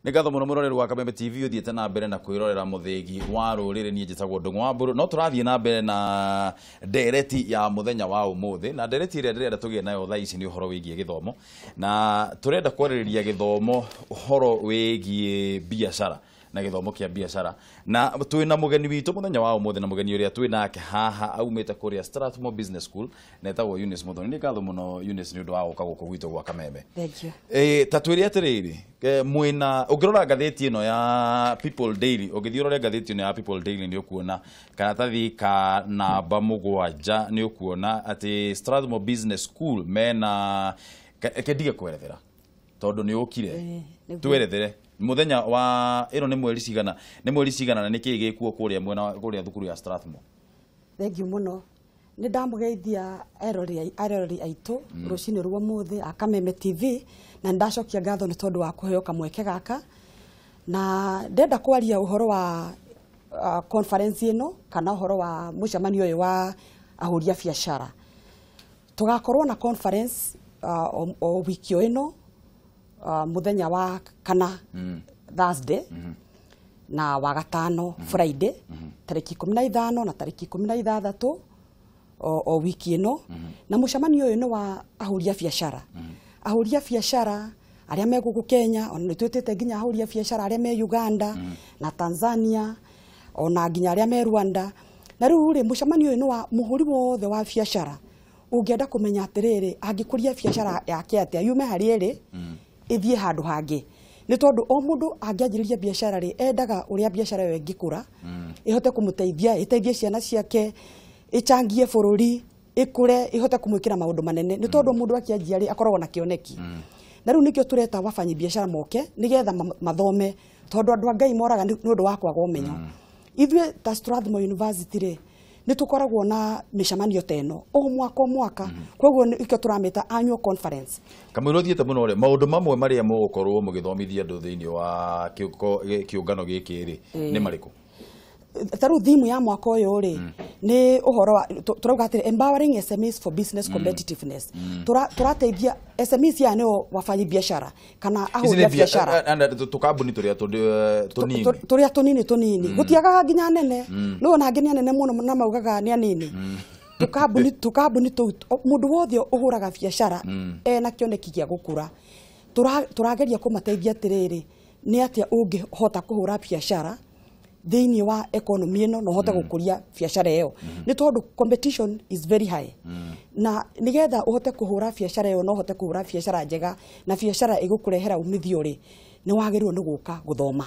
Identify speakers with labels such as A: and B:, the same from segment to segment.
A: Nĩ ngatho mũno mũroreri wa Kameme TV ũthiĩte na mbere na kwĩrorera mũthĩgi wa rũrĩrĩ. Niĩ njĩtagwo Ndũng'ũ wa Mbũrũ. No tũrathiĩ na mbere na ndereti ya mũthenya wa ũmũthĩ, na ndereti ĩrĩa ndĩrenda tũgĩe nayo thaa ici nĩ ũhoro wĩgiĩ gĩthomo, na tũrenda kwarĩrĩria gĩthomo, ũhoro wĩgiĩ biacara na gĩthomo kĩa biacara, na twĩna mũgeni witũ mũthenya wa ũmũthĩ, na mũgeni ũrĩa twĩ nake haha aumĩte kũrĩa Strathmore Business School na etagwo Eunice Muthoni. Nĩ ngatho mũno, Eunice, nĩ ũndũ wa gũka gũkũ gwitũ gwa Kameme.
B: Thank you.
A: Ta twĩre atĩrĩrĩ, mwĩna ũngĩrora ngathĩti ĩno ya People Daily, ũngĩthiĩ ũrore ngathĩti ĩno ya People Daily, nĩ ũkuona karatathi ka namba 7, nĩ ũkuona atĩ Strathmore Business School mena reke ndige kwerethera tondũ nĩ ũkire.
B: Nĩguo.
A: Twerethere mũthenya wa ĩno nĩ mweri cigana, nĩ mweri cigana, na nĩ kĩĩ gĩkuo kũrĩa mwena kũrĩa thukuru ya Strathmore?
B: Thank you mũno. Nĩ ndamũgeithia eroreri aitũ rũcinĩ rwa ũmũthĩ a Kameme TV, na nĩ ndacokia ngatho nĩ tondũ wa kũheo kamweke gaka. Na ndenda kwaria ũhoro wa conference ĩno kana ũhoro wa mũcemanio ũyũ wa ahũri a biacara. Tũgakorwo na conference o wiki o ĩno, mũthenya wa kana, Thursday, na wa gatano, Friday, tarĩki 15 na tarĩki 16 o wiki ĩno. Na mũcemanio ũyũ nĩ wa ahũri a biacara, ahũri a biacara arĩa me gũkũ Kenya, ona nĩ twĩtĩte nginya ahũri a biacara arĩa me Uganda na Tanzania, ona nginya arĩa me Rwanda. Na rĩu rĩ, mũcemanio ũyũ nĩ wa mũhũri wothe wa biacara ũngĩenda kũmenya atĩrĩrĩ, angĩkũria biacara yake atĩa yume harĩa ĩrĩ ĩthiĩ handũ hangĩ, nĩ tondũ o mũndũ angĩanjĩrĩria biacara rĩ, endaga ũrĩa biacara ĩyo ĩngĩkũra, ĩhote kũmũteithia, ĩteithie ciana ciake, ĩchangie bũrũri, ĩkũre, ĩhote kũmwĩkĩra maũndũ manene, nĩ tondũ mũndũ akĩanjia rĩ, akoragwo na kĩoneki. Na rĩu nĩkĩo tũreta wabanyi biacara moke nĩgetha mathome, tondũ andũ a Ngai moraga nĩ ũndũ wa kwaga ũmenyo. Ithuĩ ta Strathmore University rĩ, nĩ tũkoragwo na mĩcemanio ta ĩno o mwaka o mwaka, koguo nĩkĩo tũramĩta annual conference.
A: Kamũira ũthiĩte mũno rĩ, maũndũ mamwe marĩa mũgũkorwo mũgĩthomithia andũ thĩinĩ wa kĩũngano gĩkĩ rĩ, nĩ marĩkũ?
B: Ta rĩu theme ya mwaka ũyũ rĩ, nĩ ũhoro wa tũrauga atĩrĩ, "Empowering SMEs for business competitiveness." Tũrateithia SMEs, ya nĩo wabanyi biacara kana
A: Ici
B: ahũri
A: nĩ
B: a biacara.
A: Tũkambuni tũrĩa tũnini.
B: Tũrĩa tũnini tũnini, gũtiagaga nginya nene, no ona angĩ nĩ anene mũno na maugaga nĩ anini. Tũkambuni tũu, mũndũ wothe ũhũraga biacara ena kĩoneki gĩa gũkũra, tũrageria kũmateithia atĩrĩrĩ, nĩ atĩa ũngĩhota kũhũra biacara thĩinĩ wa economy ĩno na ũhote gũkũria biacara ĩyo, nĩ tondũ competition is very high, na nĩgetha ũhote kũhũra biacara ĩyo na ũhote kũhũra biacara njega na biacara ĩgũkũrehera umithio rĩ, nĩ wagĩrĩirwo nĩ gũka gũthoma.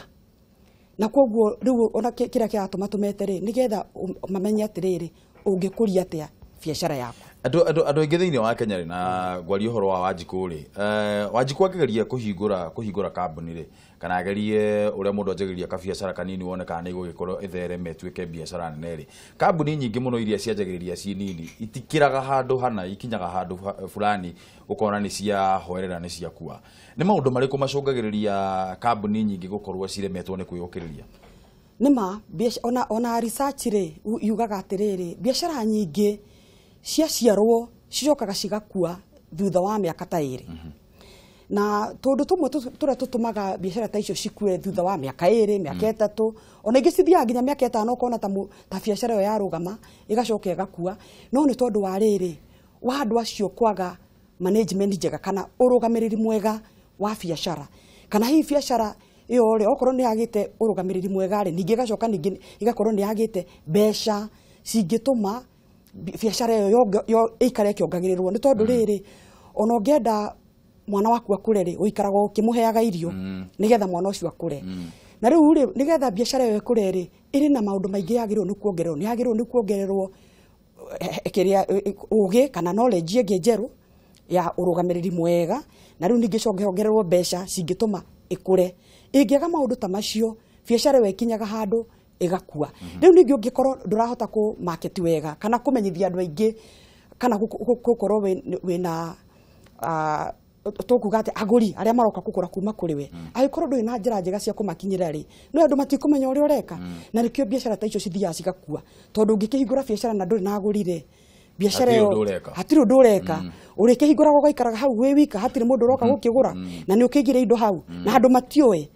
B: Na koguo rĩu ona kĩrĩa kĩratũma tũmete rĩ, nĩgetha mamenye atĩrĩrĩ, ũngĩkũria atĩa biacara yaku.
A: Andũ aingĩ thĩinĩ wa Kenya rĩ, na ngwaria ũhoro wa Wanjikũ rĩ, Wanjikũ angĩgeria kũhingũra kambuni rĩ, kana agerie ũrĩa mũndũ anjagĩrĩria kabiacara kanini wone kana nĩ ĩgũgĩkorwo ĩthereme ĩtuĩke biacara nene rĩ, kambuni nyingĩ mũno iria cianjagĩrĩria ci nini itikĩraga handũ hana, ikinyaga handũ fulani ũkona nĩ ciahoerera, nĩ ciakua. Nĩ maũndũ marĩkũ macũngagĩrĩria kambuni nyingĩ gũkorwo ciremetwo nĩ kwĩyũkĩrĩria?
B: Nĩma ona research rĩ, yugaga atĩrĩrĩ, biacara nyingĩ ciaciarwo cicokaga cigakua thutha wa mĩaka ta 2. Na tũndũ tũmwe tũrĩa tũtũmaga biacara ta icio cikue thutha wa mĩaka 2, mĩaka 3, ona ingĩ cithiaga nginya mĩaka 5, ũkona ta biacara ĩyo yarũgama ĩgacoka ĩgakua, no nĩ tondũ wa rĩrĩ, wa andũ acio kwaga management njega kana ũrũgamĩrĩri mwega wa biacara. Kana hihi biacara ĩyo rĩ, okorwo nĩ yagĩte ũrũgamĩrĩri mwega rĩ, ningĩ ĩgacoka ningĩ ĩgakorwo nĩ yagĩte mbeca cingĩtũma biacara ĩyo ĩikare ĩkĩongagĩrĩrwo, nĩ tondũ rĩrĩ, ona ũngĩenda mwana waku akũre rĩ, ũikaraga ũkĩmũheaga irio nĩgetha mwana ũcio akũre. Na rĩu rĩ, nĩgetha biacara ĩyo ĩkũre rĩ, ĩrĩ na maũndũ maingĩ yagĩrĩirwo nĩ kuongererwo. Nĩ yagĩrĩirwo nĩ kuongererwo kĩrĩa ũgĩ kana knowledge ĩngĩ njerũ ya ũrũgamĩrĩri mwega, na rĩu ningĩ coke hongererwo mbeca cingĩtũma ĩkũre. Ĩngĩaga maũndũ ta macio, biacara ĩyo ĩkinyaga handũ ĩgakua. Rĩu ningĩ ũngĩkorwo ndũrahota kũ market wega kana kũmenyithia andũ aingĩ kana gũkorwo wĩna tũkuga atĩ agũri arĩa maroka kũgũra kuma kũrĩ we, angĩkorwo ndũrĩ na njĩra njega cia kũmakinyĩra rĩ, no andũ matikũmenya ũrĩa ũreka. Na nĩkĩo biacara ta icio cithiaga cigakua, tondũ ũngĩkĩhingũra biacara na ndũrĩ na agũri rĩ, biacara
A: Hatirĩ
B: ĩyo
A: ũndũ ũreka.
B: Hatirĩ ũndũ ũreka. Ũrĩkĩhingũraga ũgaikaraga hau wĩ wika, hatirĩ mũndũ ũroka gũkĩgũra, na nĩ ũkĩigire indo hau na andũ matiũĩ.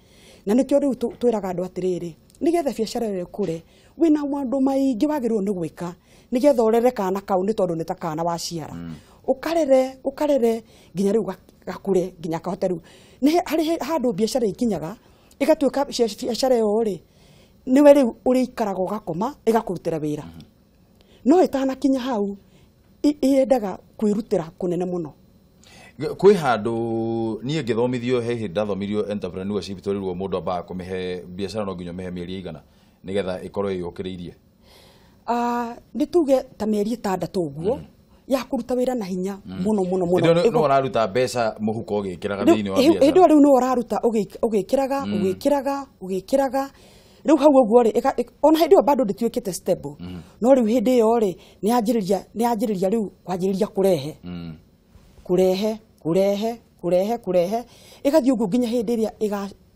B: Na nĩkĩo rĩu twĩraga andũ atĩrĩrĩ, nĩgetha biacara ĩyo ĩkũre wĩna maũndũ maingĩ wagĩrĩirwo nĩ gwĩka nĩgetha ũrere kana kau, nĩ tondũ nĩ ta kana waciara. Ũkarere ũkarere nginya rĩu gakũre nginya kahote rĩu nĩ harĩ handũ biacara ikinyaga ĩgatuĩka biacara ĩyo rĩ nĩwe rĩu ũrĩikaraga ũgakoma ĩgakũrutĩra wĩra. No ĩtanakinya hau yendaga kwĩrutĩra kũnene mũno.
A: Kwĩ handũ niĩ ngĩthomithio, he hĩndĩ ndathomithirio entrepreneurship, twerirwo mũndũ ambaga kũmĩhe biacara no nginya ũmĩhe mĩeri ĩigana nĩgetha ĩkorwo ĩyũkĩrĩirie.
B: Nĩ tuge ta mĩeri 6 ũguo ya kũruta wĩra na hinya mũno mũno mũno.
A: Hĩndĩ ĩyo no ũraruta mbeca mũhuko ũgĩkĩraga thĩinĩ wa
B: Hĩndĩ
A: biacara.
B: ĩyo rĩu no ũraruta ũgĩkĩraga ũgĩkĩraga ũgĩkĩraga rĩu hau ũguo rĩ, ona hĩndĩ ĩyo bado ndĩtuĩkĩte stable, no rĩu hĩndĩ ĩyo rĩ nĩ yanjĩrĩria rĩu kwanjĩrĩria kũrehe kũrehe kũrehe kũrehe kũrehe ĩgathiĩ ũguo nginya hĩndĩ ĩrĩa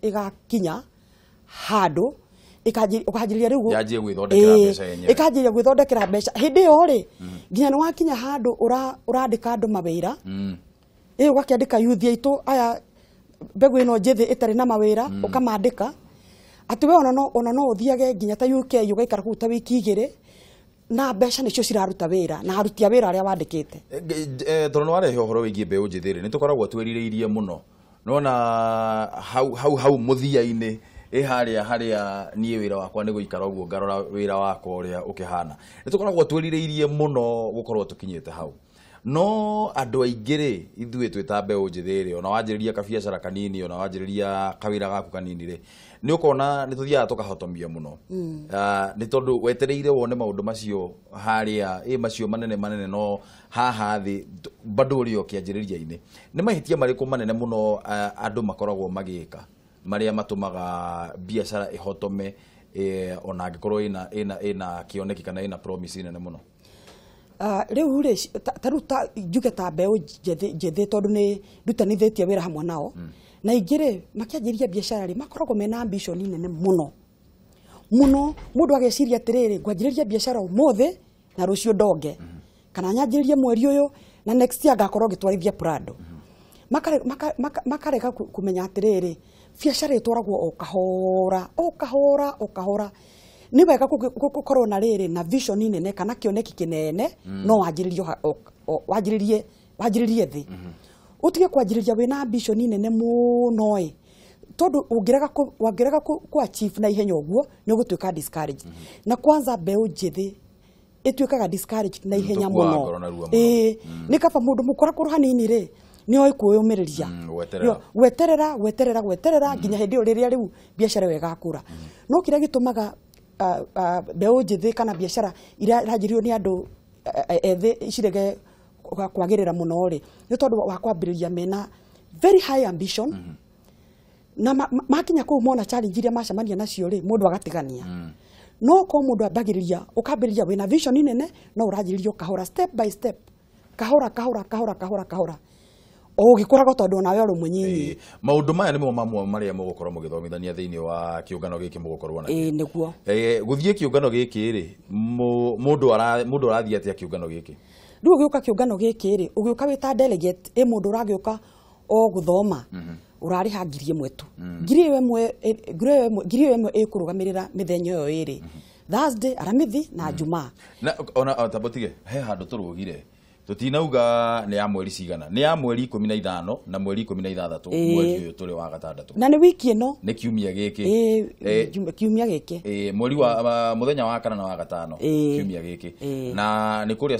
B: ĩgakinya handũ ũkanjĩrĩria rĩu
A: yanjie gwĩthondekera mbeca yenyewe.
B: Ĩkanjĩrĩria gwĩthondekera mbeca hĩndĩ ĩyo rĩ nginya nĩ wakinya handũ ũrandĩka andũ mawĩra, ũgakĩandĩka youth aitũ aya mbegũ ĩno njĩthĩ ĩtarĩ na mawĩra, ũkamandĩka atĩ we ona no ũthiage nginya ta UK ũgaikara kũu ta wiki 2 na mbeca nĩcio ciraruta wĩra na aruti a wĩra arĩa wandĩkĩte.
A: Tondũ nĩ warehe ũhoro wĩgiĩ mbeũ njĩthĩ rĩ, nĩ tũkoragwo twĩrirĩirie mũno nona hau hau hau mũthia-inĩ ĩ harĩa harĩa niĩ wĩra wakwa nĩ gũikara ũguo ngarora wĩra wakwa ũrĩa ũkĩhana. Nĩ tũkoragwo twĩrirĩirie mũno gũkorwo tũkinyĩte hau, no andũ aingĩ rĩ ithuĩ twĩ ta mbeũ njĩthĩ rĩ, ona wanjĩrĩria kabiacara kanini, ona wanjĩrĩria kawĩra gaku kanini rĩ, nĩ ũkona nĩ tũthiaga tũkahotomia mũno. Nĩ tondũ wetereire wone maũndũ macio harĩa ĩ macio manene manene, no haha thĩ bado ũrĩ o kĩanjĩrĩria-inĩ. Nĩ mahĩtia marĩkũ manene mũno andũ makoragwo magĩka marĩa matũmaga biacara ĩhotome, ona angĩkorwo ĩna kĩoneki kana ĩna promise nene mũno?
B: Rĩu rĩ ta rĩu ta njuge ta mbeũ njĩthĩ tondũ nĩ ndutanithĩtie wĩra hamwe nao, na ingĩ rĩ makĩanjĩrĩria biacara rĩ makoragwo mena ambition nene mũno mũno. Mũndũ ageciria atĩrĩrĩ, ngwanjĩrĩria biacara ũmũthĩ na rũciũ ndonge, kana nyanjĩrĩrie mweri ũyũ na next year ngakorwo ngĩtwarithia Prado. Makarega kũmenya atĩrĩrĩ, biacara ĩtwaragwo o kahora o kahora o kahora. Nĩ wega gũkorwo na rĩrĩ na vision nene kana kĩoneki kĩnene, no wanjĩrĩrie wanjĩrĩrie thĩ, ũtige kwanjĩrĩria wĩna ambition nene mũno ĩ, tondũ ũngĩrega ku achieve na ihenya ũguo nĩ ũgũtuĩka discouraged. Na kwanza mbeũ njĩthĩ ĩtuĩkaga discouraged na ihenya
A: Tũkuaga
B: mũno.
A: ngoro narua mũno.
B: Ĩĩ, nĩ kaba mũndũ mũkũrakũrũ hanini rĩ nĩ oĩ kwĩyũmĩrĩria,
A: Gweterera.
B: Gweterera gweterera gweterera nginya hĩndĩ ĩyo rĩrĩa rĩu biacara ĩyo ĩgakũra. No kĩrĩa gĩtũmaga mbeũ njĩthĩ kana biacara iria iranjĩrĩrio nĩ andũ ethĩ cirege kwagĩrĩra mũno rĩ, nĩ tondũ wa kwambĩrĩria mena very high ambition, na makinya kũu mona challenge iria macemania nacio rĩ, mũndũ agatigania. No ko mũndũ ambagĩrĩria ũkambĩrĩria wĩna vision nene, no ũranjĩrĩria kahora step by step, kahora kahora kahora kahora kahora, o ũgĩkũraga tondũ onawe ũrĩ mũnyinyi.
A: Maũndũ maya nĩmo mamwe marĩa mũgũkorwo mũgĩthomithania thĩinĩ wa kĩũngano gĩkĩ mũgũkorwo nakĩo.
B: Ĩĩ nĩguo.
A: Gũthiĩ kĩũngano gĩkĩ rĩ, mũndũ arathiĩ atĩa kĩũngano gĩkĩ?
B: Rĩu ũgĩũka kĩũngano gĩkĩ rĩ, ũgĩũka wĩ ta delegate, ĩ mũndũ ũragĩũka o gũthoma, ũrarĩha 1,000 tu. 1,000 ĩkũrũgamĩrĩra mĩthenya ĩyo ĩrĩ, Thursday, Aramithi na Jumaa.
A: Na ona tambotige he handũ tũrũgire tutinauga nĩ ya mweri cigana, nĩ ya mweri 15 na mweri 16, mweri ũyũ tũrĩ wa gatandatũ,
B: na nĩ wiki ĩno,
A: nĩ kiumia gĩkĩ.
B: Ĩĩ, kiumia gĩkĩ.
A: Mweri wa mũthenya wa kana na wa gatano, kiumia gĩkĩ, na nĩ kũrĩa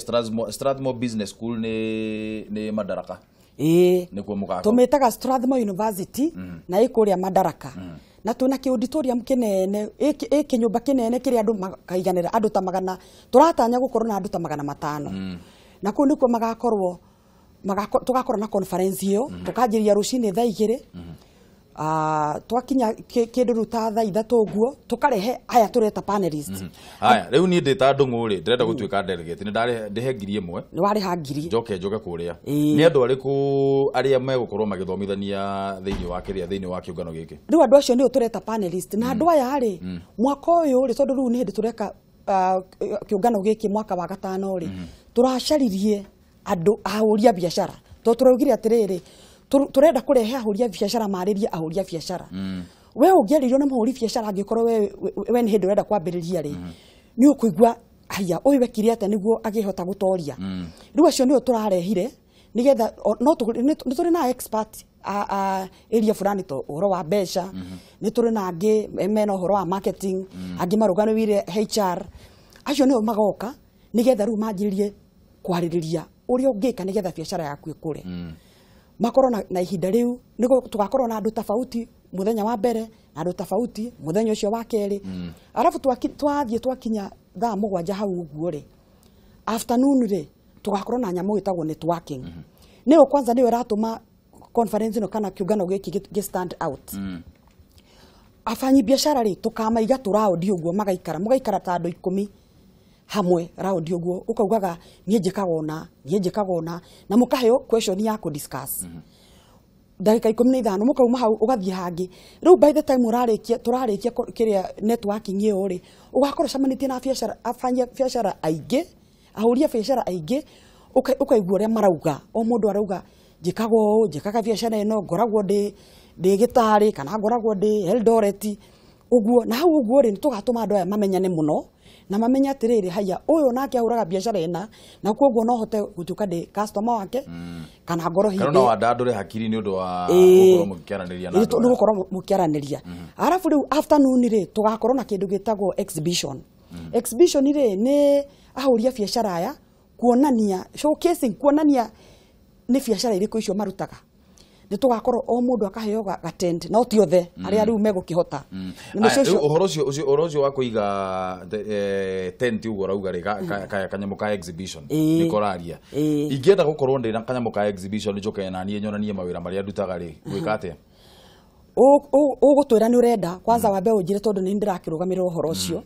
A: Strathmore Business School, nĩ Madaraka. Nĩkuo mũgakorwo.
B: Tũmĩtaga Strathmore University na ĩ kũrĩa Madaraka, na twĩna kĩ-auditorium kĩnene, ĩ kĩnyũmba kĩnene kĩrĩa andũ makaiganĩra, andũ ta magana, tũratanya gũkorwo na andũ ta 500, na kũu nĩkuo magakorwo tũgakorwo na conference ĩyo. Tũkanjĩrĩria rũcinĩ thaa 2, twakinya kĩndũ rĩu ta thaa 3 ũguo tũkarehe aya tũreta panelist.
A: Haya, rĩu niĩ ndĩ ta Ndũng'ũ rĩ, ndĩrenda gũtuĩka delegate, nĩ ndarĩhe ndĩhe 1,000.
B: Nĩ warĩha 1,000.
A: Njoke kũrĩa. Nĩ andũ arĩkũ arĩa megũkorwo magĩthomithania thĩinĩ wa kĩrĩa thĩinĩ wa kĩũngano gĩkĩ?
B: Rĩu andũ acio nĩo tũreta panelist, na andũ aya rĩ, mwaka ũyũ rĩ, tondũ rĩu nĩ hĩndĩ tũreka kĩũngano gĩkĩ mwaka wa gatano rĩ, tũracaririe andũ ahũri a biacara, tondũ tũraugire atĩrĩrĩ, tũrenda kũrehe ahũri a biacara marĩrie ahũri a biacara. We ũngĩarĩrio nĩ mũhũri biacara angĩkorwo we nĩ hĩndĩ ũrenda kwambĩrĩria rĩ, nĩ ũkũigua haya ũyũ wekire atĩa nĩguo agĩhota gũtoria. Rĩu acio nĩo tũrarehire nĩgetha no nĩ tũrĩ na expert a area fulani to ũhoro wa mbeca, nĩ tũrĩ na angĩ mena ũhoro wa marketing, angĩ marũgamĩrĩire HR. Acio nĩo magoka nĩgetha rĩu manjĩrĩrie kwarĩrĩria ũrĩa ũngĩka nĩgetha biacara yaku ĩkũre. Makorwo na ihinda rĩu nĩguo tũgakorwo na andũ tofauti mũthenya wa mbere na andũ tofauti mũthenya ũcio wa kerĩ. Arabu twathiĩ twakinya thaa 7 hau ũguo rĩ, afternoon rĩ, tũgakorwo na nyamũ ĩtagwo networking. Nĩyo kwanza nĩyo ĩratũma conference ĩno kana kĩũngano gĩkĩ gĩ stand out. Afanyi biacara rĩ, tũkamaiga tũraũndi ũguo magaikara, mũgaikara ta andũ 10 hamwe raundi ũguo, ũkaugaga niĩ njĩkaga ũna, niĩ njĩkaga ũna, na mũkaheo question ya kũ discuss. Ndagĩka 15 mũkauma hau ũgathiĩ hangĩ. Rĩu by the time tũrarĩkia kĩrĩa networking ĩyo rĩ, ũgakorwo ũcemanĩtie na biacara, afanya biacara aingĩ, ahũri a biacara aingĩ, ũkaigua ũrĩa marauga. O mũndũ arauga njĩkaga ũũ, njĩkaga biacara ĩno, ngoragwo ndĩ gĩtarĩ kana ngoragwo ndĩ Eldoret ũguo. Na hau ũguo rĩ, nĩtũgatũma andũ aya mamenyane mũno na mamenye atĩrĩrĩ, haya ũyũ nake ahũraga biacara ĩna, na koguo no hote gũtuĩka ndĩ customer wake, kana ngorwo hihi
A: kana no wandandũre hakiri nĩ ũndũ wa gũkorwo mũkĩaranĩria na andũ
B: aya. Nĩ gũkorwo mũkĩaranĩria. Arabu rĩu afternoon rĩ, tũgakorwo na kĩndũ gĩtagwo exhibition. Exhibition rĩ nĩ ahũri a biacara aya kuonania, showcasing, kuonania nĩ biacara irĩkũ icio marutaga. Nĩ tũgakorwo o mũndũ akaheo ga tent, no ti othe arĩa rĩu megũkĩhota.
A: Ũhoro ũcio wa kũiga tent ũguo ũrauga rĩ, kanyamũ ka exhibition nĩko ũraria. Ingĩenda gũkorwo ndĩ na kanyamũ ka exhibition njoke na niĩ nyonanie mawĩra marĩa ndutaga rĩ, gwĩka atĩa?
B: Ũgũtwĩra nĩ ũrenda kwanza wambe ũnjĩre tondũ nĩ ndĩrakĩrũgamĩrĩra ũhoro ũcio.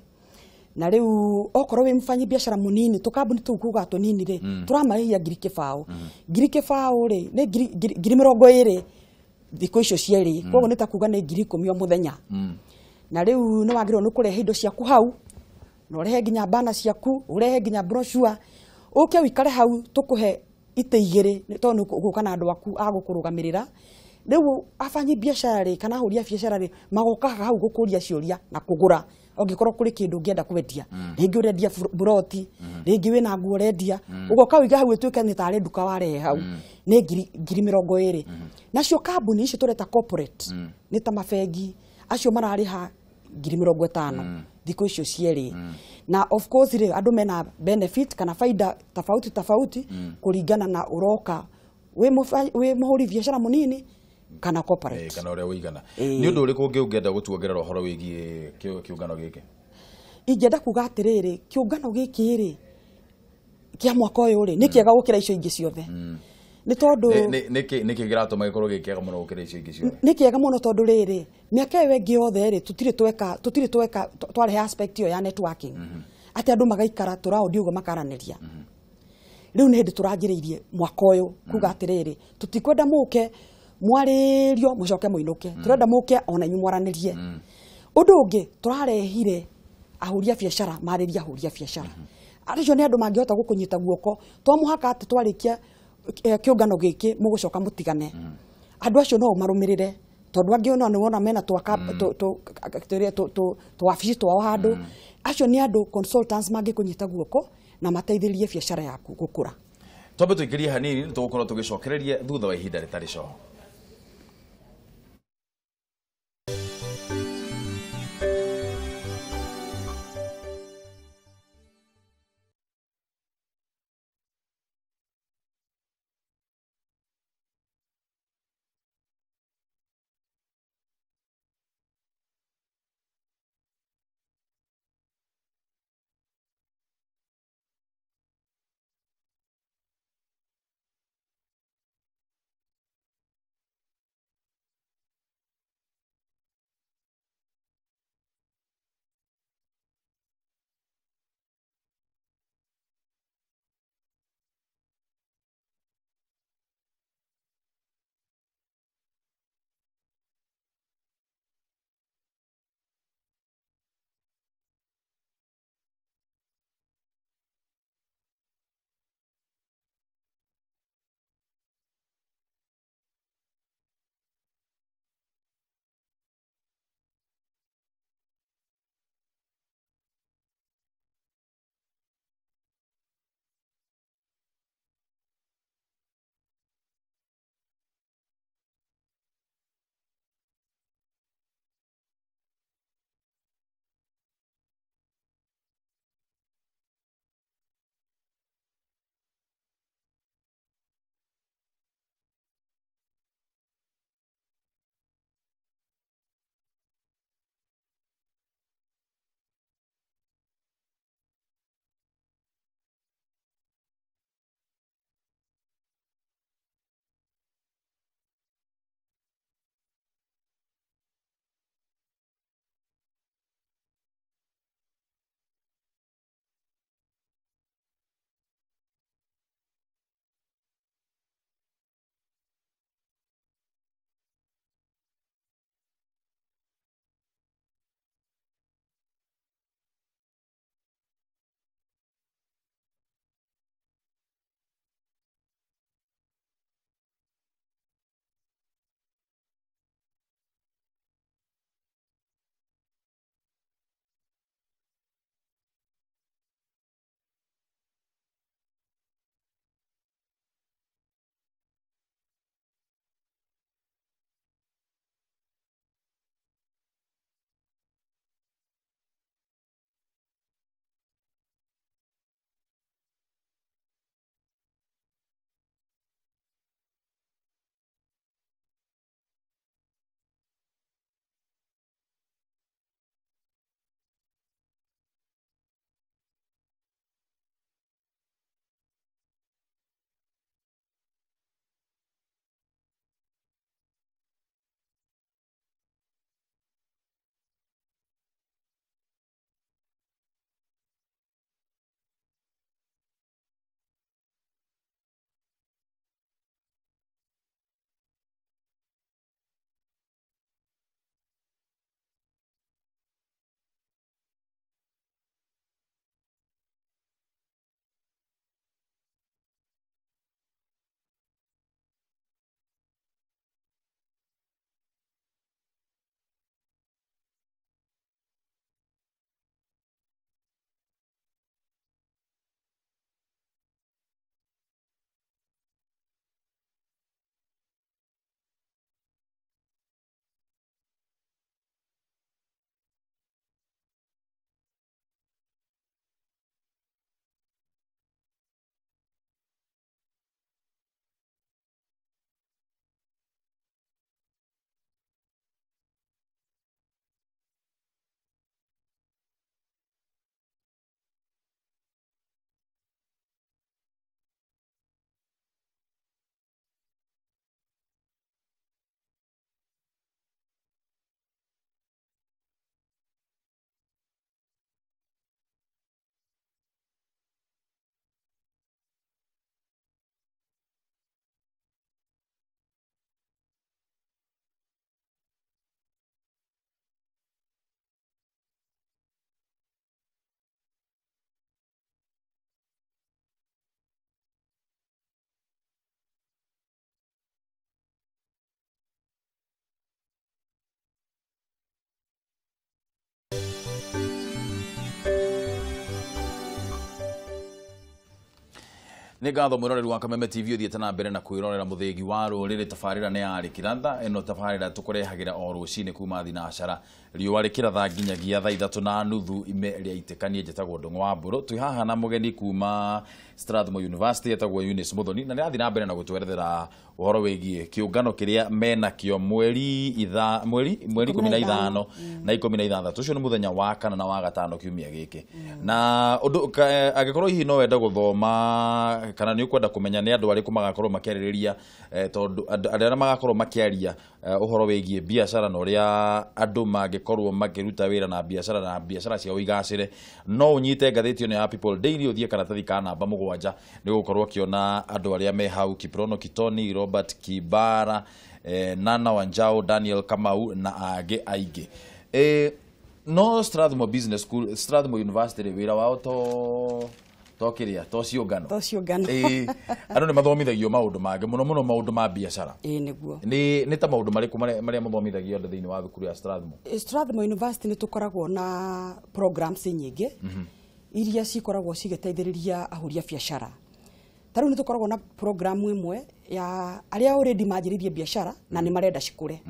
B: Na rĩu okorwo wĩ mũbanyi biacara mũnini, tũkambuni tũu kuga tũnini rĩ, tũramarĩhia 20,000. 20,000 rĩ nĩ 20,000 thikũ icio cierĩ, koguo nĩ ta kuga nĩ 10,000 o mũthenya. Na rĩu nĩ wagĩrĩirwo nĩ kũrehe indo ciaku hau, na ũrehe nginya bana ciaku, ũrehe nginya brochure, ũke ũikare hau tũkũhe itĩ 2 tondũ nĩ ũgũka na andũ aku a gũkũrũgamĩrĩra. Rĩu abanyi biacara rĩ kana ahũri a biacara rĩ magokaga hau gũkũria ciũria na kũgũra ũngĩkorwo kũrĩ kĩndũ ũngĩenda kwendia, rĩngĩ ũrendia buroti, rĩngĩ wĩna nguo ũrendia, ũgoka ũige hau ĩtuĩke nĩ tarĩ nduka warehe hau, nĩ 20,000. Nacio kambuni icio tũreta corporate nĩ ta mabengi acio mararĩha 50,000 thikũ icio cierĩ. Na of course rĩ andũ mena benefit kana faida tofauti tofauti kũringana na ũroka wĩ mũhũri biacara mũnini kana corporate
A: kana ũrĩa ũigana. Nĩ ũndũ ũrĩkũ ũngĩ ũngĩenda gũtuongerera ũhoro wĩgiĩ kĩũngano gĩkĩ?
B: Ingĩenda kuga atĩrĩrĩ, kĩũngano gĩkĩ rĩ kĩa mwaka ũyũ rĩ nĩ kĩega gũkĩra icio ingĩ ciothe. Nĩ tondũ
A: nĩkĩ kĩratũma gĩkorwo gĩ kĩega mũno gũkĩra icio ingĩ ciothe?
B: Nĩ kĩega mũno tondũ rĩrĩ mĩaka ĩyo ĩngĩ yothe rĩ tũtirĩ tweka twarehe aspect ĩyo ya networking, atĩ andũ magaikara tũraũndi ũguo makaranĩria. Rĩu nĩ hĩndĩ tũranjĩrĩirie mwaka ũyũ kuga atĩrĩrĩ tũtikwenda mũke mwarĩrio mũcoke mũinũke, tũrenda mũke ona inyuĩ mwaranĩrie. Ũndũ ũngĩ tũrarehire ahũri a biacara marĩrie ahũri a biacara acio nĩ andũ mangĩhota gũkũnyita guoko, to mũhaka atĩ twarĩkia kĩũngano gĩkĩ mũgũcoka mũtigane. Andũ acio no ũmarũmĩrĩre tondũ angĩ ona nĩ wona mena twabici twao handũ. Acio nĩ andũ consultants mangĩkũnyita guoko na mateithĩrĩrie biacara yaku gũkũra.
A: Twambe tũingĩrie hanini nĩ tũgũkorwo tũgĩcokereria thutha wa ihinda rĩtarĩ coho. Nĩ ngatho mwĩroreri wa Kameme TV ũthiĩte na mbere na kwĩrorera mũthĩgi wa rũrĩrĩ. Tabarĩra nĩ ya rĩkĩratha ĩno tabarĩra tũkũrehagĩra o rũcinĩ kuma thinacara riũa rĩkĩratha nginyagia thaa 3:30 ime rĩaitĩka. Niĩ njĩtagwo Ndũng'ũ wa Mbũrũ, twĩ haha na mũgeni kuma Strathmore University etagwo Eunice Muthoni, na nĩrathiĩ na mbere na gũtwerethera ũhoro wĩgiĩ kĩũngano kĩrĩa menakĩo mweri 15 na 16. Ũcio nĩ mũthenya wa kana na wa gatano kiumia gĩkĩ. Na ũndũ angĩkorwo hihi no wende gũthoma kana nĩ ũkwenda kũmenya nĩ andũ arĩkũ magakorwo makĩarĩrĩria, tondũ andũ arĩa magakorwo makĩaria ũhoro wĩgiĩ biacara na ũrĩa andũ mangĩkorwo makĩruta wĩra na biacara na biacara ciao igacĩre, no ũnyite ngathĩti ĩno ya People Daily ũthiĩ karatathi ka namba 7 nĩ ũgũkorwo ũkĩona andũ arĩa me hau: Kiprono Kitoni, Robert Kibara, Nana Wanjao, Daniel Kamau na angĩ aingĩ. No Strathmore Business School, Strathmore University rĩ, wĩra wao to kĩrĩa to ciũngano.
B: To ciũngano.
A: Andũ nĩ mathomithagio maũndũ mangĩ mũno mũno maũndũ ma biacara.
B: Ĩĩ nĩguo.
A: Nĩ ta maũndũ marĩkũ marĩa mathomithagio andũ thĩinĩ wa thukuru ya Strathmore?
B: Strathmore University nĩ tũkoragwo na programs nyingĩ iria cikoragwo cigĩteithĩrĩria ahũri a biacara. Ta rĩu nĩ tũkoragwo na program ĩmwe ya arĩa already manjĩrĩirie biacara na nĩ marenda cikũre.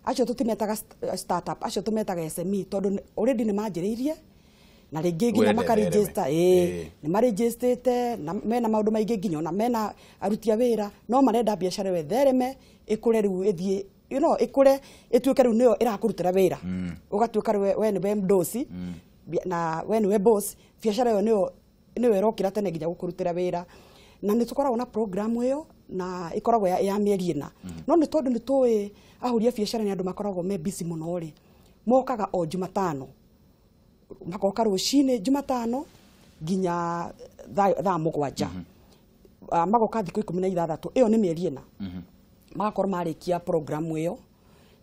B: Acio tũtimetaga startup, acio tũmetaga SME tondũ already nĩ manjĩrĩirie na rĩngĩ nginya makaregister, nĩ maregistete na mena maũndũ maingĩ nginya ona mena aruti a wĩra, no marenda biacara ĩyo ĩthereme ĩkũre rĩu ĩthiĩ, you know, ĩkũre ĩtuĩke rĩu nĩyo ĩrakũrutĩra wĩra, ũgatuĩka rĩu we nĩwe mdosi na we nĩwe boss, biacara ĩyo nĩyo ĩrokĩra tene nginya gũkũrutĩra wĩra. Na nĩ tũkoragwo na program ĩyo na ĩkoragwo ya mĩeri 4. No nĩ tondũ nĩ tũĩ ahũri a biacara nĩ andũ makoragwo me busy mũno rĩ, mokaga o Jumatano, magoka rũcinĩ Jumatano nginya thaa 7, magoka thikũ 16, ĩyo nĩ mĩeri 4, magakorwo marĩkia program ĩyo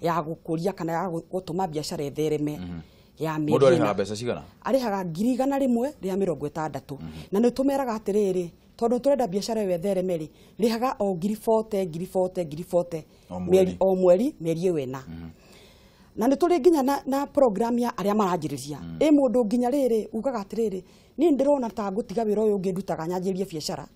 B: ya gũkũria kana ya gũtũma biacara ĩthereme ya mĩeri 4.
A: Mũndũ arĩhaga mbeca cigana?
B: Arĩhaga 160,000. Na nĩ tũmeraga atĩrĩrĩ, tondũ tũrenda biacara ĩyo ĩthereme rĩ, rĩhaga o 40,000 40,000 40,000 o mweri mĩeri ĩyo 4. Na nĩ tũrĩ nginya na program ya arĩa maranjĩrĩria. Ĩ mũndũ nginya rĩrĩ ugaga atĩrĩrĩ, niĩ ndĩrona ta ngũtiga wĩra ũyũ ũngĩ ndutaga nyanjĩrĩrie biacara,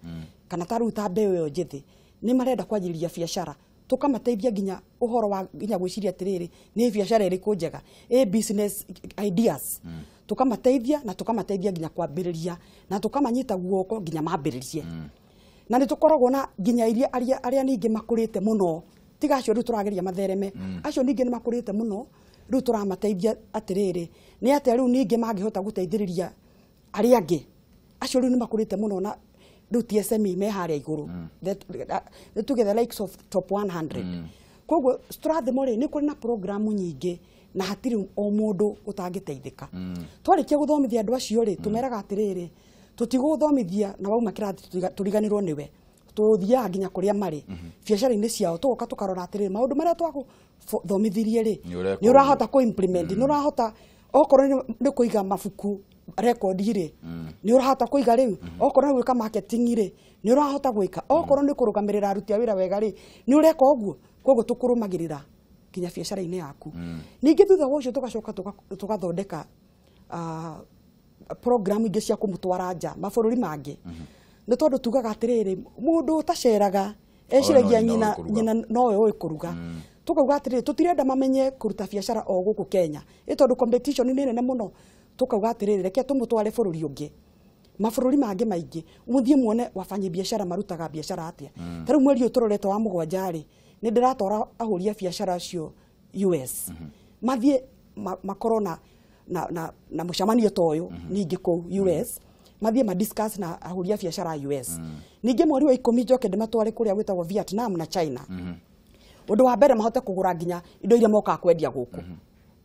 B: kana ta rĩu ta mbeũ ĩyo njĩthĩ nĩ marenda kwanjĩrĩria biacara, tũkamateithia nginya ũhoro wa nginya gwĩciria atĩrĩrĩ, nĩ biacara ĩrĩkũ njega, ĩ business ideas, tũkamateithia na tũkamateithia nginya kwambĩrĩria na tũkamanyita guoko nginya mambĩrĩrie. Na nĩ tũkoragwo na nginya iria arĩa ningĩ makũrĩte mũno, tiga acio rĩu tũrageria mathereme, acio ningĩ nĩ makũrĩte mũno, rĩu tũramateithia atĩrĩrĩ, nĩ atĩa rĩu ningĩ mangĩhota gũteithĩrĩria arĩa angĩ, acio rĩu nĩ makũrĩte mũno na rĩu ti SME me harĩa igũrũ, nĩ tuge the likes of top 100. Koguo Strathmore rĩ, nĩ kũrĩ na programu nyingĩ na hatirĩ o mũndũ ũtangĩteithĩka. Twarĩkia gũthomithia andũ acio rĩ, tũmeraga atĩrĩrĩ, tũtigũthomithia na wauma kĩrathi tũriganĩrwo nĩwe, tũthiaga nginya kũrĩa marĩ biacara-inĩ ciao, tũgoka tũkarora atĩrĩrĩ, maũndũ marĩa twagũthomithirie rĩ, nĩ ũrahota kũ implement, nĩ ũrahota okorwo nĩ kũiga mabuku rekondi rĩ, nĩ ũrahota kũiga rĩu, okorwo nĩ gwĩka marketing rĩ, nĩ ũrahota gwĩka, okorwo nĩ kũrũgamĩrĩra aruti a wĩra wega rĩ, nĩ ũreka ũguo. Koguo tũkũrũmagĩrĩra nginya biacara-inĩ yaku. Ningĩ thutha wa ũcio tũgacoka tũgathondeka program ingĩ cia kũmũtwara nja mabũrũri mangĩ. Nĩ tondũ tugaga atĩrĩrĩ, mũndũ ũtaceraga eciragia nyina nowe ũĩ kũruga. Tũkauga atĩrĩrĩ, tũtirenda mamenye kũruta biacara o gũkũ Kenya, ĩ tondũ competition nĩ nene mũno. Tũkauga atĩrĩrĩ, reke tũmũtware bũrũri ũngĩ, mabũrũri mangĩ maingĩ, mũthiĩ muone wabanyi biacara marutaga biacara atĩa. Ta rĩu mweri ũyũ tũrorete wa 7 rĩ, nĩ ndĩratwara ahũri a biacara acio US, mathiĩ makorwo na mũcemanio ta ũyũ ningĩ kũu US, mathiĩ ma discuss na ahũri a biacara US. Ningĩ mweri wa 10 njoke ndĩmatware kũrĩa gwĩtagwo Vietnam na China. Ũndũ wa mbere mahote kũgũra nginya indo iria mokaga kwendia gũkũ.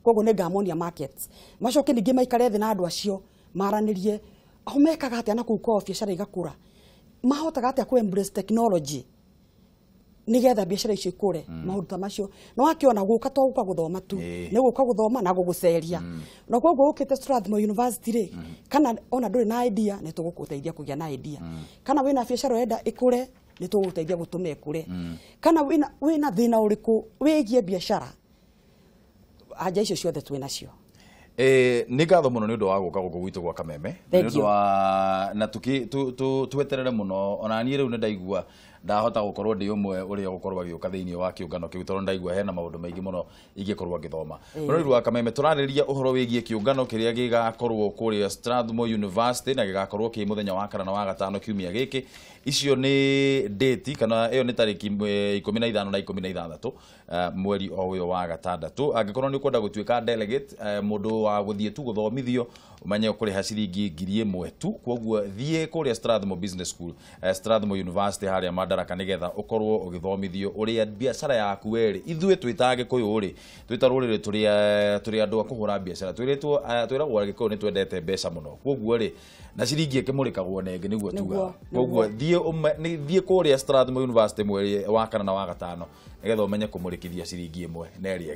B: Koguo nĩ ngamonia markets. Macoke ningĩ maikare thĩ na andũ acio maranĩrie o mekaga atĩa na kũu kwao biacara igakũra, mahotaga atĩa kũ embrace technology nigetha biacara icio ikũre, maũndũ ta macio. No akĩona gũka to gũka gũthoma tu, nĩ gũka gũthoma na gũgũceria. Na koguo ũkĩte Strathmore University rĩ, kana ona ndũrĩ na idea, nĩ tũgũgũteithia kũgĩa na idea. Kana wĩna biacara ũrenda ĩkũre, nĩ tũgũgũteithia gũtũma ĩkũre. Kana wĩna thĩna ũrĩkũ wĩgiĩ biacara, anja icio ciothe twĩ nacio.
A: Nĩ ngatho mũno nĩ ũndũ wa gũka gũkũ gwitũ gwa Kameme,
B: Thank
A: nĩ ũndũ
B: you.
A: wa na tweterere mũno. Ona niĩ rĩu nĩ ndaigua ndahota gũkorwo ndĩ ũmwe ũrĩa ũgũkorwo agĩũka thĩinĩ wa kĩũngano kĩu, tondũ ndaigua hena maũndũ maingĩ mũno ingĩkorwo ngĩthoma. Mũrori wa Kameme, tũrarĩrĩria ũhoro wĩgiĩ kĩũngano kĩrĩa gĩgakorwo kũrĩa Strathmore University, na gĩgakorwo kĩ mũthenya wa kana na wa gatano kiumia gĩkĩ. Icio nĩ date, kana ĩyo nĩ tarĩki 15 na 16, mweri o ũyũ wa gatandatũ. Angĩkorwo nĩ ũkwenda gũtuĩka delegate, mũndũ wa gũthiĩ tu gũthomithio, ũmenye ũkũrĩha ciringi 1000 tu. Koguo thiĩ kũrĩa Strathmore Business School, Strathmore University harĩa Madaraka, nĩgetha ũkorwo ũgĩthomithio ũrĩa biacara yaku werĩ. Ithuĩ twĩ ta Gĩkũyũ rĩ, twĩ ta rũrĩrĩ, tũrĩ andũ a kũhũra biacara. Twĩrĩtwo, twĩragwo Gĩkũyũ nĩ twendete mbeca mũno, koguo rĩ, na ciringi ĩkĩmũrĩkagwo na ĩngĩ nĩguo tugaga. Koguo thiĩ kũrĩa Strathmore University mweri wa kana na wa gatano, nĩgetha ũmenye kũmũrĩkithia ciringi 1 na ĩrĩa.